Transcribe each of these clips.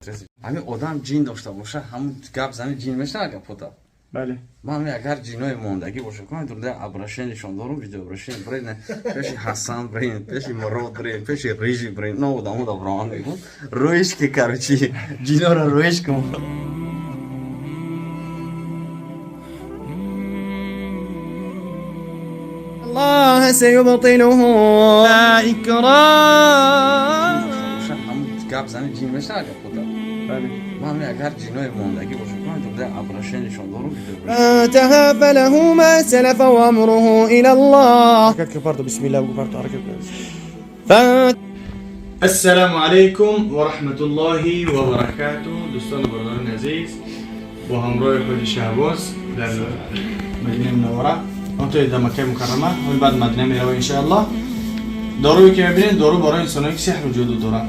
Ҳамин одам ҷин дошта боша, ҳамун гап зани ҷин мешава гапота. Бале. Ман агар ҷинои мондагӣ боша, кунам дурда обращение шон дорум, видео обращение брен, пеши Ҳасан брен, пеши Мурод брен, пеши Рижи брен, но одамо да броман мегум. Рӯиш ки, короче, ҷинора рӯиш кун. الله سيبطله لا إكراه. Боша, ҳамун гап зани ҷин мешава гапота. Бале. Ман агар ҷинои мондагӣ боша, кунам дурда обращение шон дорум, видео обращение. انتهى فله ما سلف وأمره إلى الله. حركات كفرته بسم الله وكفرته حركات. فانتهى. السلام علیکم و رحمت الله و برکاته. دوستان و برادران عزیز، با همراه حاجی شهباز در مدینه منوره، همونطور در مکه مکرمه و بعد مدینه میروه انشاءالله. دارویی که میبینید دارو برای انسانایی که سحر و جادو دارن.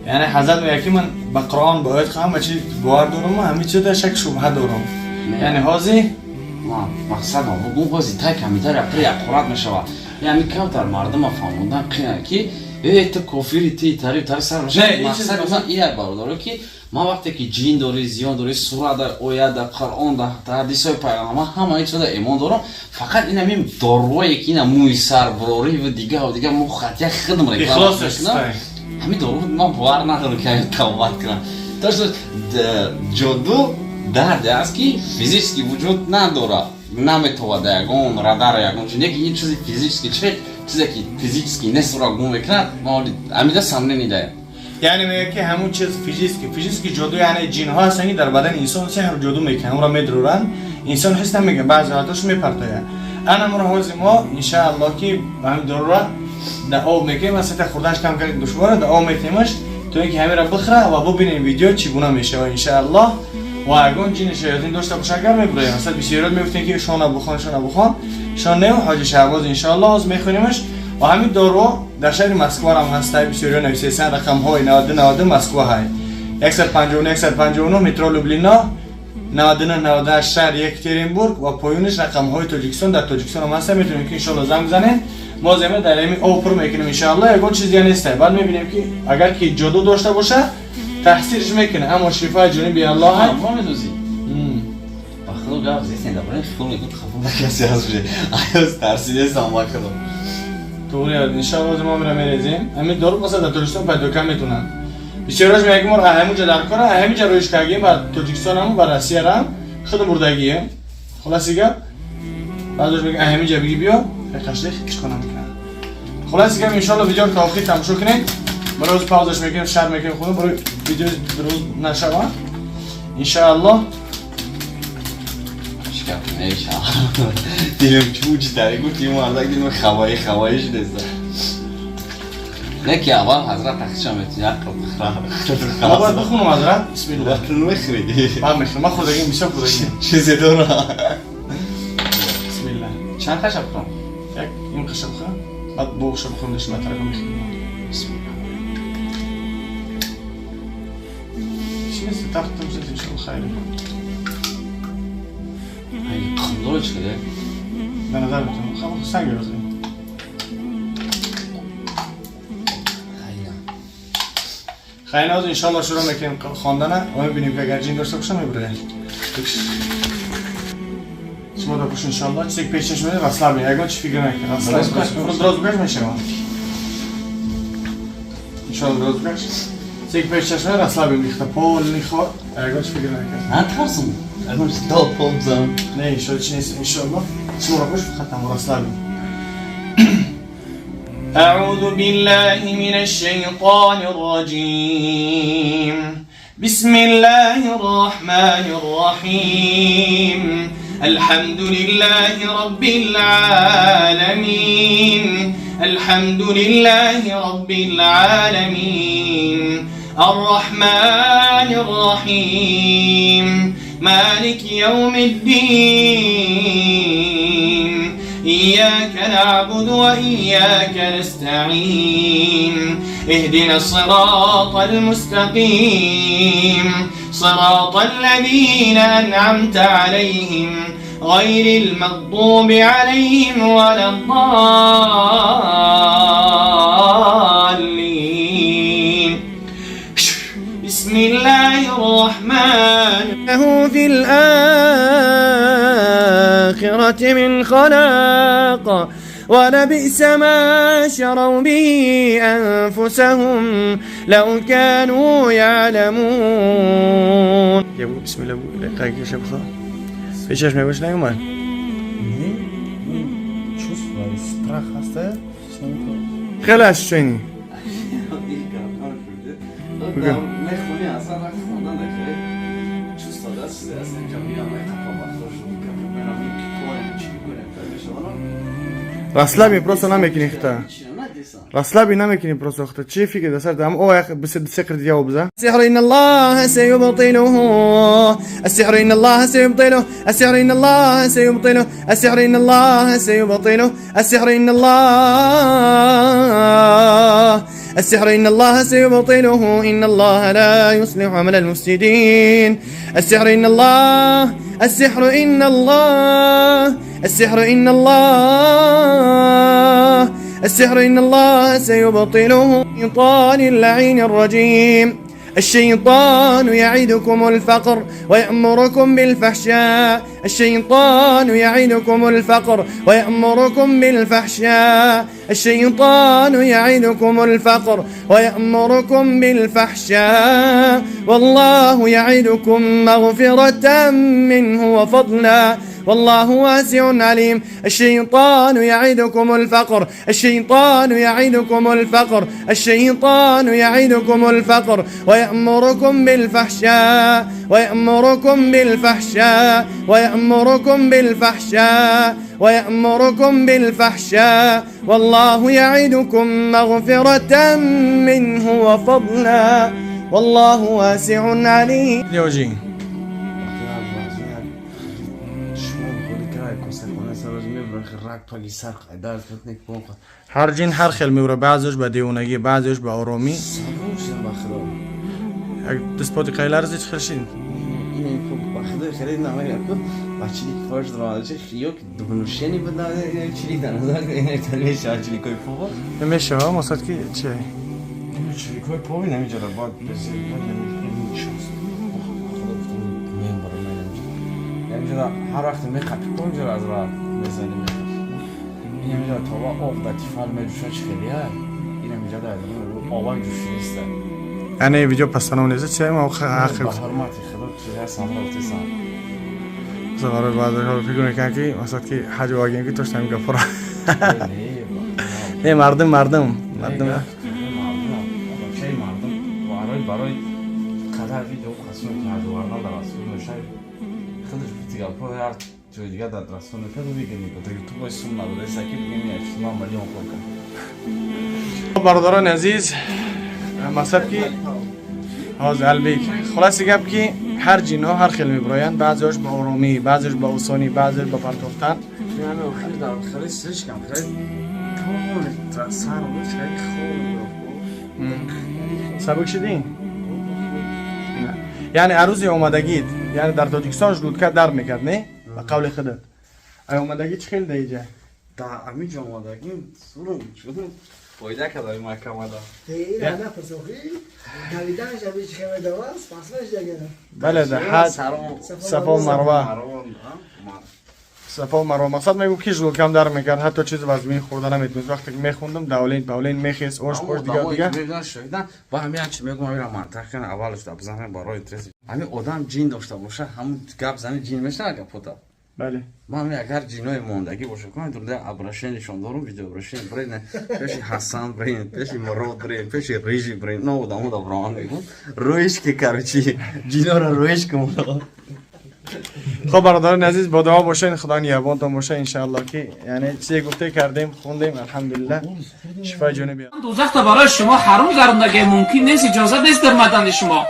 یعنی حضرت میگه که من به قرآن باید همه چیز باور دارم و همه چیز در شک شبهه دارم. یعنی حاضی Ма мақсад ма бугум ҳози тай комментария пур аққурат мешавад. Яъне камтар мардума фаҳмондан қина ки э ту кофири ти тари тари сар Не, мешавад. ин чиз- Мақсад масалан ия бародаро ки ман вақте ки ҷин дорӣ, зиён дорӣ, сура да, оя да, Қуръон да, ҳадисҳои пайғамбар ҳама ин чиза имон дорам. Фақат ин ҳамин дорувое ки ина мӯи сар бурорӣ ва дига ва дига мо хатия хидм реклама ихлосаш мекунам. стай. Ҳамин дору ман бовар надорам ки ҳамин тавбат кунам. То что ҷоду дарде аст ки физически вуҷуд надорад, наметовад ягон радар, ягон чиз, неки ин чизи физически чизе ки физически нестро гум мекунад, ма ҳамида сомнение даем. یعنی میگه که همون چیز فیزیکی جادو، یعنی جن ها هستن که در بدن انسان سحر و جادو میکنن، اون را میدرورن، انسان حس نمیکنه، بعضی حالتاش میپرتاید. انا مرا حوز ما انشاءالله که همین دارو را در آب میکنیم، مثلا خوردنش کم کم دشواره، در آب میتیمش تا اینکه همین را بخوره و ببینیم ویدیو چگونه میشه و انشاءالله و اگه جن شیاطین داشته باشه اگر میبره. مثلا بسیارات میگفتن که شانا بخوان شانا بخوان شان نه حاجی شهباز انشاءالله از میخونیمش. و همین دارو در شهر مسکو هم هست. بسیاری نویسیسن رقم های 92 92 مسکو های 159 159 مترو لوبلینا 99 98 شهر یکترینبورگ و پایونش رقم های تاجیکستان در تاجیکستان هم هست. میتونیم که انشالله زنگ بزنین. ما زمین در همین آب پر میکنیم انشالله، یگان چیز دیگه نیست. بعد میبینیم که اگر که جادو داشته باشه تحصیلش میکنه، اما شفای جانب الله هست. Ма медозӣ ба худо гап зестен дабарен хифол мекун хафо ба касе ҳаст уже аяз тарсидесам ба худо. туғри иншаллоҳ мо мира мерезем. Ҳамин дору масалан дар Тоҷикистон пайдо кам метунанд. Бисёраш мегӯям мо ҳаминҷа дар кора ҳаминҷа рӯиш кардем ба Тоҷикистон ҳам ба Россия ҳам худ бурдагием. Хулоси гап баъзеш мегӯям ҳаминҷа биги биё қашлих ҳеч кор намекунад. Хулоси гап иншаллоҳ видеоро то охир тамошо кунед. Барои рӯз паузаш мекунем, шар мекунем худо барои видео рӯз нашава иншааллоҳ. Шикаф меша дилам чуч дари гуфти мардак дилам хавои хавои шудеста. Не ки аввал ҳазрат тахча метуни ақл бихӯра. Ма бояд бихонам ҳазрат бисмиллоҳ. Мехӯри. Ман мехӯрам, ман хӯрдагим, бисёр хӯрдагим. Чизе дора. Бисмиллоҳ. Чанд қаша бихӯрам? Як ин қаша бихӯрам, баъд боғша бихӯрам, дашт батарака мехӯрам. Бисмиллоҳ. Чӣ нест, тахт тамсит иншаллоҳ хайр. Қандоро чӣ каде? Ба назар метавонам хам санг розӣ. Хайр ноз иншаллоҳ шурӯъ мекунем хондана ва мебинем ки агар ҷин дошта боша мебурем. Шумо да пуш иншаллоҳ чизе ки пеш чашм меояд расслаб ягон чи фикр накун. Дроз бикаш. Дроз бикаш мешавад. Иншаллоҳ дроз бикаш. Чизе ки пеш чашм меояд расслаб рихта полный хор ягон чи фикр накун. Натарсум. Ягон чиз дод пол бизанам. Не, иншаллоҳ чи нест иншаллоҳ. Шумо ра пуш фақат ҳам расслаб. أعوذ بالله من الشيطان الرجيم. بسم الله الرحمن الرحيم. الحمد لله رب العالمين. الحمد لله رب العالمين. الرحمن الرحيم. مالك يوم الدين. إياك نعبد وإياك نستعين. اهدنا الصراط المستقيم. صراط الذين أنعمت عليهم غير المغضوب عليهم ولا الضالين. بسم الله الرحمن له في الآخرة من خلاق ولبئس ما شروا به أنفسهم لو كانوا يعلمون. یه بگو بسم الله، بگو دقیقه که بخوا به چشم میگوش نیومد. Чувство, страх ҳаста. خیلی ощущение. Мехони, аслан вақти хондан хеле чувство даст, чизе аст, инҷа меям, қапа бахтор шуд, чӣ кунем, мешавам. Расслаби просто намекунӣ хита. Надисам. Расслаби намекунӣ просто хита. Чӣ фикр дар сар дам? О, як бис секр дига обза. السحر إن الله سيبطله، السحر إن الله سيبطله، السحر إن الله سيبطله، السحر إن الله سيبطله، السحر إن الله، السحر إن الله سيبطله، إن الله لا يصلح عمل المفسدين. السحر إن الله، السحر إن الله، السحر إن الله، السحر إن الله سيبطله. الشيطان اللعين الرجيم. الشيطان يعدكم الفقر ويأمركم بالفحشاء، الشيطان يعدكم الفقر ويأمركم بالفحشاء، الشيطان يعدكم الفقر ويأمركم بالفحشاء، والله يعدكم مغفرة منه وفضلا، والله واسع عليم. الشيطان يعدكم الفقر، الشيطان يعدكم الفقر، الشيطان يعدكم الفقر ويأمركم بالفحشاء، ويأمركم بالفحشاء، ويأمركم بالفحشاء، ويأمركم بالفحشاء، والله يعدكم مغفرة منه وفضلا، والله واسع عليم. یوجی. شما خودی که کسخانه سر میبرن، رگ پاگی سر درد کنه. هر جین هر خیل میبره، بعضیش به دیوونگی، بعضیش به آرامی. صبور شدم با خدا. یک دست پات قیلر چی خیل شدین. این با خدا خیلی نمیگم که بچه‌ای که فاش درآمده چه خیو که دونوشنی بود، نه چیلی در نظر این میشه چیلی کوی پو. نمیشه ها، مصد که چه؟ چیلی کوی پو نمیجره بعد بس نمیشه. خدا گفتم من برای من نمیجره، هر وقت میخپی کنجره از راه میزنی میخپی این میجره تا با آب در تیفال میجوشه چه خیلی های این میجره در آب جوشی نیست. یعنی ویدیو پسانو نیست چه ما آخر به حرمت خدا چیزی هست هم رفتی. برای بعد فکر میکنم که مثلا که حج واگیم که توش نمیگه فرا نه، مردم مردم مردم. بچه مردم برای قدر ویدیو قسم که حج وردن در رسول میشه خودش بیتی گپا هر جای دیگه در رسول میشه میگه میگه در یوتیوب های سوم نداده سکی بگیم یک چیز من میلیون خور کرد. برادران عزیز، مقصد که هاز البیک خلاص گپ که هر جین ها هر خیل میبراین، بعضیش به آرامی، بعضیش به آسانی، بعضیش به پرتافتن. یعنی خیلی در خیلی سرش کم خیلی تون سر بود خیلی خوب. سبک شدین؟ نه. یعنی عروض آمدگیت، یعنی در تاجیکستان желудка درد میکرد، نه به قول خودت ای آمدگی چی خیلی دیجا؟ در همین آمدگی سورم شدم فایده کرد این محکمه دا. نه پسوخی دویدنش همیشه خیلی دواست فصلش دیگه. بله، در حد صفا و مروه، صفا و مروه. مقصد میگم که желудка م درد میکرد، حتی چیز وزمین خورده نمیتونست. وقتی که میخوندم داولین باولین میخیس اوش پوش دیگه دیگه. میدونم شنیدم با همین چی میگم، همین منطق کنه اولش در بزنم برای ترس همین آدم جین داشته باشه، همون گپ زنی جین میشه اگه پوتا. بله. ما همین اگر جینای موندگی باشه کنم در ابرشین نشون دارم، ویدیو ابرشین برین پیش حسن، برین پیش مراد، برین پیش ریجی، برین نه آدمو دا بران میگم رویش که کارچی جینا را رویش کنم. خب برادران عزیز، با دعا باشین، خدا نگهبانتون باشه. انشاءالله که یعنی چیزی گفته کردیم، خوندیم، الحمدلله شفای جانبی. دوزخ تا برای شما حرام گردوندگی، ممکن نیست، اجازه نیست در مدن شما.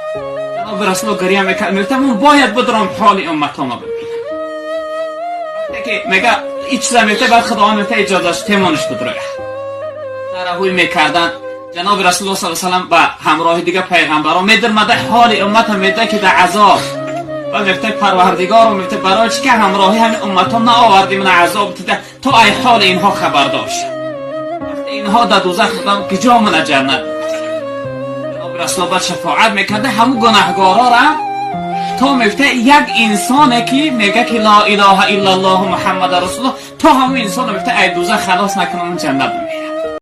جناب رسول گریه میکرد، میگفتم باید بدرم حال امتامو ببینم. وقتی که میگه این چیزا میگه، بعد خداوند میگه اجازه تیمانش بدره تراوی میکردن. جناب رسول الله صلی الله علیه و سلم با همراه دیگه پیغمبران میدرمده حال امت میده که در عذاب و میگه پروردگار و میگه برای چی که همراهی همین امتان نآوردی من عذاب دیده تو ای حال اینها خبر داشت. وقتی اینها در دوزخ بودن کجا من جنت جناب Расуло баъд шафоат мекарда ҳамун гунаҳгорора, то мегуфта як инсоне ки мега ки ла илаҳа иллаллоҳу Муҳаммада расулуллоҳ, то ҳамун инсоно мегуфта ай дӯзах халос накунам, ҷаннат намерад.